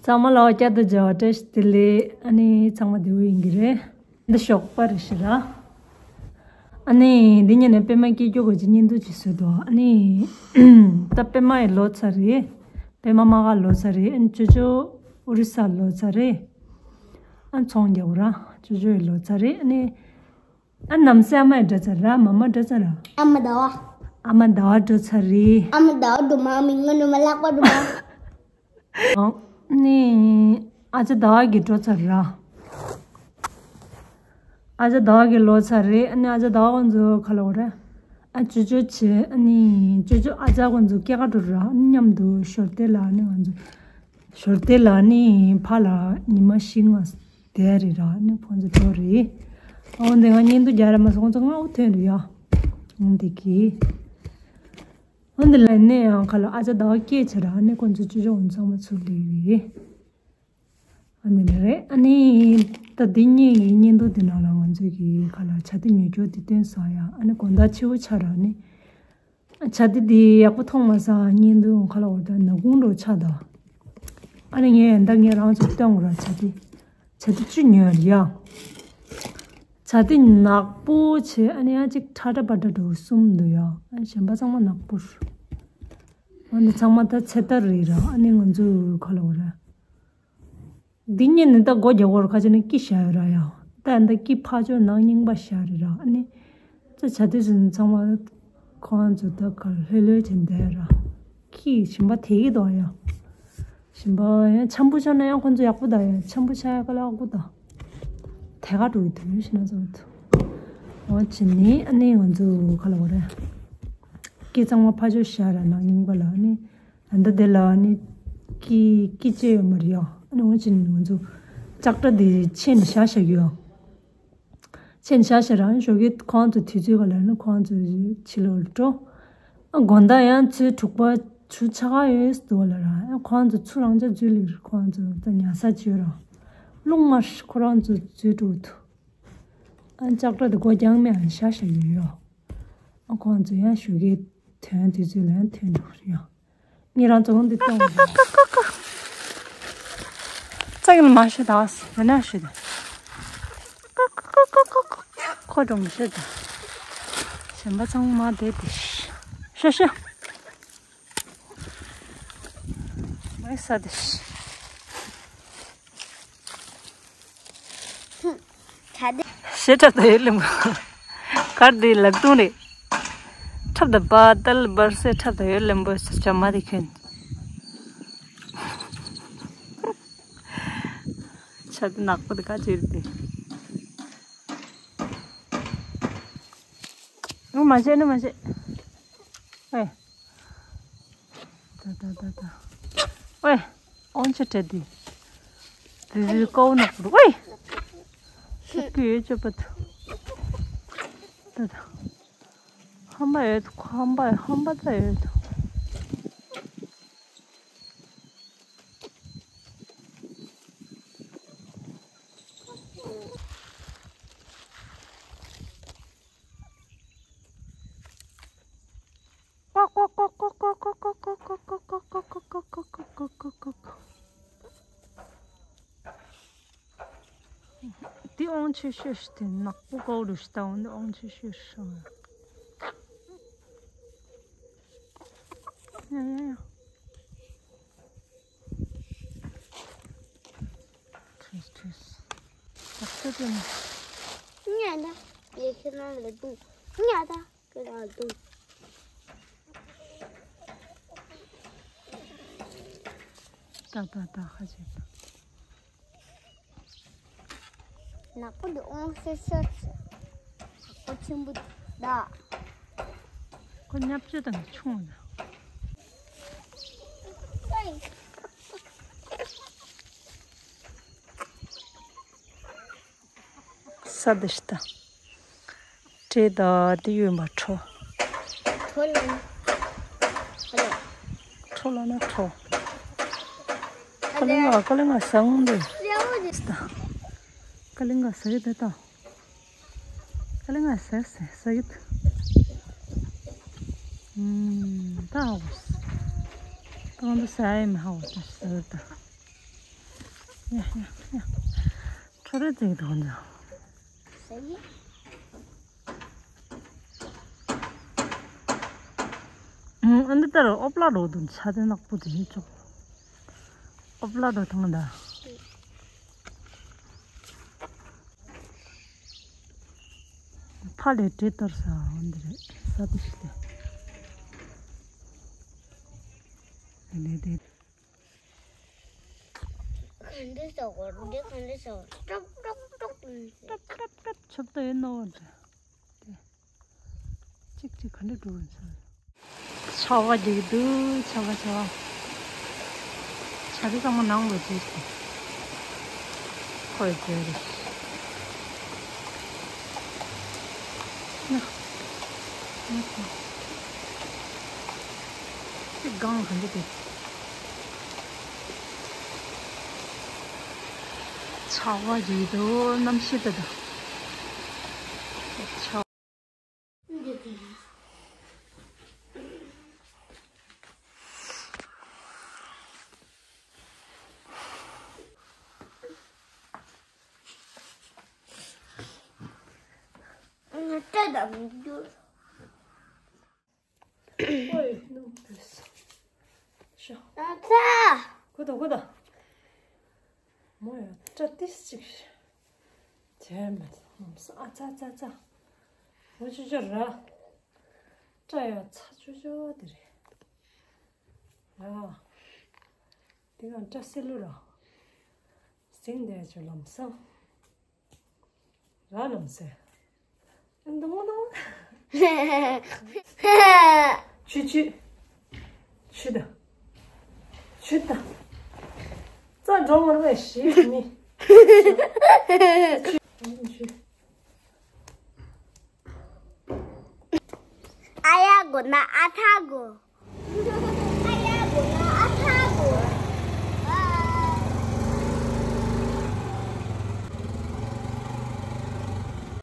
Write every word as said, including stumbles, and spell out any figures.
ཚང་མ་ལ་བསྐྱར་དུ་མཇལ་བ་བཀྲ་ཤིས་བདེ་ལེགས། ཨ་ནི་ཚང་མ་བདེ་པོ་ཡིན་གྱི་རེད། འདི་ཞོགས་པ་རེད་ཤག་ར། ཨ་ནི་འདི་ཉིན་ནས་པད་མ་སྐྱེ་རྒྱུ་གི་ཅིག་བརྙན་ཐུང་ཅིག་བཟོས་འདུག་ཨ་ནི་ད་པད་མ་ཡི་ལོ་ཚར་རེད། པད་མ་མ་ག་ལོ་ཚར་རེད། ཨ་ནི་ཅོ་ཅོ་ཨོ་རི་ས་ལོ་ཚར་རེད། ཨ་ནི་ཚོང་རྒྱག་གོ་ར། ཅོ་ཅོ་ཡི་ལོ་ཚར་རེད། ཨ་ནི་ཨ་ནམ་སེ་ཨ་མ་ཡི་འགྲོ་ཚར་ར། མ་མ་འགྲོ་ཚར་ར། ཨ་མ་ཟླ་བ། ཨ་མ་ཟླ་བ་འགྲོ་ཚར་རེད། ཨ་མ་ཟླ་བ་འགྲོ་མ་མི་ངོ་ནུ་མ་ལག་པ་འགྲོ་མ། ཨ་ནི་ཨ་ཅག་ཟླ་བ་གི་འགྲོ་ཚར་ར། ཨ་ཅག་ཟླ་བ་གི་ལོ་ཚར་རེད། ཨ་ནི་ཨ་ཅག་ཟླ་བ་ཁོང་ཚོ་ག་ལ་འོ་ར། ཨ་ཅོ་ཅོ་བྱས། ཨ་ནི་ཅོ་ཅོ་ཨ་ཅག་ཁོང་ཚོ་སྐྱེལ་ག་འགྲོ་ར། ཨ་ནི་མཉམ་དུ་ཞོར་དེ་ལ་ཨ་ནི་ང་ཚོ་ཞོར་དེ་ལ་ཨ་ནི་ཕ་ལ་ཉི་མ་བཞི་ལྔ་བསྡད་རེད་ར། ཨ་ནི་ཁོང་ཚོ་འགྲོ་རེད། ཨ་འོ་འདི་ང་བརྙན་ཐུང་རྒྱག་ར་མ་སོང་། ཁོང་ཚོ་སྔ་པོ་ཐོན་རེད་ཡ། འོ་འདི་གི། འོ་འདི་ལ་ནས་ཡང་ཁ་ལ་ཨ་ཅག་ཟླ་བ་སྐྱེས་ཆེ་ར། ཨ་ནི་ཁོང་ཚོ་ཅོ་ཅོ་འོ་ཚང་མ་ཚུར་སླེབས་རེད། ཨ་ནི་རེད། ཨ་ནི་ད་འདི་གཉིས་ཀྱི་བརྙན་ཐུང་འདི་ནང་ལ་ང་ཚོས་ཀྱི་ཁ་ལ་བྱ་དེ་ཉོ་རྒྱུ་འདི་སྟོན་ས་ཡ། ཨ་ནི་དགོང་དག་ཕྱི་པོ་ཆགས་ར། ཨ་ནི་བྱ་དེ་འདི་ཡག་པོ་མཐོང་མ་སོང་། བརྙན་ཐུང་ཁ་ལ་འོ་ད་ནག་ཁུང་འདྲ་ཆགས་འདུག་ཨ་ནི་ངས་ད་ངས་རང་ཚོར་སྟོན་དགོས་ར། བྱ་དེ་བྱ་དེ་བཅུ་ཉོས་རེད་ཡ། བྱ་དེ་ནག་པོ་བྱས། ཨ་ནི་ཡང་ཅིག་ཁྲ་ཁྲ་པ་འདྲ་འདྲ་གསུམ་འདུག་ཡ། ཨ་ནི་གཞན་པ་ཚང་མ་ནག་པོ་རེད། ཨ་ནི་ཚང་མ་ད་ཚེ་ཐར་རེད་ར། ཨ་ནི་ང་ཚོ་ཁ་ལ་འོ་ར། འདི་གཉིས་ནི་ད་སྒོ་རྒྱག་གོ་ར། ཁ་ཅིག་ནི་ཀི་བཞག་ཡོད་ར་ཡ། ད་ད་ཀི་ཕར་ཕྱོགས་ནང་རྙིང་པ་བཞག་རེད་ར། ཨ་ནི་ད་བྱ་དེ་ཚོ་ཚང་མ་ཁོང་ཚོ་ད་ག་ལྷོད་ལྷོད་བྱས་བསྡད་ར། ཀི་ཞིམ་པ་དེ་གི་དོ་ཡ། ཞིམ་པ་ཡང་འཆམ་པོ་ཆགས་ན་ཡང་ཁོང་ཚོ་ཡག་པོ་ད་ཡ། འཆམ་པོ་ཆགས་ཡ་ག་ལ་ཡག་པོ་ད། དེ་ག་འགྲོ་གི་དུས་ཤི་ན་ཚོ་དུ། འོ་ཅི་ནི་ཨ་ནི་ང་ཚོ་ག་ལ་འོ་ར། ཀི་ཚང་མ་ཕར་ཕྱོགས་བཞག་ར་ནང་རྙིང་པ་ལ། ཨ་ནི་ཨ་ད་དེ་ལ་ཨ་ནི་ཀི་ཀི་ཅེ་ཡོད་མ་རེད་ཡ། ཨ་ནི་འོ་ཅི་ནི་ང་ཚོ་ལྕགས་དྲ་དེ་ཕྱེ་ནས་བཞག་བཞག་གི་ཡོད། ཕྱིན་ཤག་ཤག་རང་ཞོགས་ཀས་ཁོང་ཚོ་དུས་ཚོད་ག་ལ་ནི་ཁོང་ཚོ་ཕྱི་ལོགས་ལ་འགྲོ། ཨ་དགོང་དག་ཡང་ཚོད་དྲུག་པ་ཚོད་ཆ་ག་ཡོད་འདུག་ལ་ར། ཨ་ཁོང་ཚོ་ཚུར་རང་ཅག་འཛུལ་ལེ་རེད། ཁོང་ཚོ་ད་ཉལ་ས་བྱོས་ར། རླུང་མ་ཁོ་རང་ཚོ་འཛུལ་འགྲོ་འདུག་ཨ་ལྕགས་དྲ་དེ་སྒོ་རྒྱག་མེད། ཨ་ཤག་ཤག་ཡོད་ཡོད། ཨ་ཁོང་ཚོ་ཡང་ཞོགས་ཀས་ཐོན་དུས་ཚོད་ལ་ཡང་ཐོན་འགྲོ་རེད་ཡ། ངེད་རང་ཚོ་འོང་འདི་གཏོང་། ཀ་ཀ་ཀ་ཀ་ཀ། ཙག་ལ་མ་ཤི་ད་ཟེར་ན་ཤི་ད། ཀ་ཀ་ཀ་ཀ་ཀ་ཀ། ཁོ་འགྲོ་མི་ཤི་ད། གཞན་པ་ཚང་མ་བསྡད་དེ། ཤི་ཤི། མ་ཡི་ས་དེ། ཧུམ། ད་དེ། ཤེས་ཁྲབ་དང་ཡོད་ལེན་པོ། གར་དེ་ལག་སྟོང་རེད། ཁྲབ་དང་པ་ཏལ་འབར་སེ་ཁྲབ་དང་ཡོད་ལེན་པོ་ཟེར་ཅམ་མ་དེ་ཁྱོད། ཆ་དེ་ནག་པོ་དེ་ག་ཅིག་རེད་དེ། ཨོ་མ་བྱེད་ནི་མ་བྱེད། ཨེ། ད་ད་ད་ད། ཨེ། ཨོན་ཆ་བྲལ་དུས། དུས་དུས་ཀའུ་ནག་པོ་འདུག་ཨེ། ཤ་ཀུ་ཡོད་ཅོ་པ་དུ། ད་ད། ཧམ་པ་ཡོད་དུ་ཧམ་པ་ཧམ་པ་ད་ཡོད་དུ། འདི་ཨོང་ཆེ་ཤོས་ཤིག་དེ་ནག་པོ་ཀའུ་རུ་ཤི་ཏའོ་འདི་ཨོང་ཆེ་ཤོས་ཤོ། ཡ་ཡ་ཡ། ཁྲིས་ཁྲིས། ད་ཁྱོད་དེ་ནི། ཉལ་ད། ཡེ་ཁྱེད་རང་ལ་འདུག་ཉལ་ད། ཁྱེད་རང་ལ་འདུག་ད་ད་ད་ཁ་ཅིག་ནག་པོ་འདི་ཨོང་ཤོར་ཤོར་ཆེ། ནག་པོ་ཆེན་པོ་འདི་ད། ཁོ་ཉབ་ཆུ་དང་ཆུང་ན། ས་འདི་ཤི་ད། བྲེ་ད་དེ་ཡོད་མ་ཁྲོ། ཁྲོ་ལ་ན། ཁྲོ་ལ་ན་ཁྲོ། ཀ་ལི་ང་ཀ་ལི་ང་ཟངས་འདི། ཀ་ལི་ང་ཟ་གི་འདི་ད། ཀ་ལི་ང་ཟ་ཟ་ཟ་གི་འདི། ད་ཧ་གོ་སོང་། ད་ང་ཚོ་ཟ་ཡི་མི་ཧ་གོ་ད་ཟ་གི་ད། ཡ་ཡ་ཡ། ཁྲོ་རེ་ཙིག་དོན་ཅང་། ཟ་ཡི། ཨ་འདི་ལྟར་ཨོབ་ལ་རོ་དུ་ཆ་དེ་ནག་པོ་དེ་ཡིན་ཆོག་ཨོབ་ལ་རོ་ཐང་ད། ཕ་ལས་བྲེ་གཏོར་ས་འོ་འདི་རེད་ས་དེ་ཞིག་ལས། ལས་དེ། ག་འདྲ་ཟ་གོ་འདི་ག་འདྲ་ཟ་གོ་ཀྲོག་ཀྲོག་ཀྲོག་ཀྲོག་ཀྲོག་ཀྲོག་ཆབ་ཏོ་ཡིན་ནོ་འདྲ། ཅིག་ཅིག་ག་འདྲ་འགྲོ་གི་ཚོད། ཆར་པ་རྒྱག་གི་འདུག་ཆར་པ་ཆར་པ། ཆར་པ་ཚང་མ་ནང་ལ་འཛུལ་སོང་། ཁོས་འཛུལ་རེད། ན། ན་ཚ། ཅིག་སྒང་ག་འདྲ་འདུག་ཆར་པ་རྒྱག་གི་འདུག་གནམ་གཤིས་ད་ད། ཆར། ང་སྐྲ་དང་མི་འགྱུར། ཨོའི་ནུབ་ཏུ་སོང་། ཤོག་ད་ཚ། གུ་དང་གུ་དང་། མོ་ཡང་སྐྲ་ཏིས་ཅིག་བྱས་མེད་ནམ་ས། ཨ་ཚ་ཚ་ཚ། འོ་ཅོ་ཅོ་ར། སྐྲ་ཡང་ཚ་ཅོ་ཅོ་དེ་རེད། ཡ། དེ་གང་སྐྲ་སེ་ལུ་ར། ཟིང་དེ་ཅོ་ལམ་སང་། ར་ལམ་སེ། འདུག་མོ་འདུག་མོ། ཆུ་ཆུ། ཆུ་ད། ཆུ་ད། རྩ་འགྲོ་མ་རེད་ཞིག་མི། ཆུ། ཆུ། ཨ་ཡ་གོ་ན་ཨ་ཐ་གོ།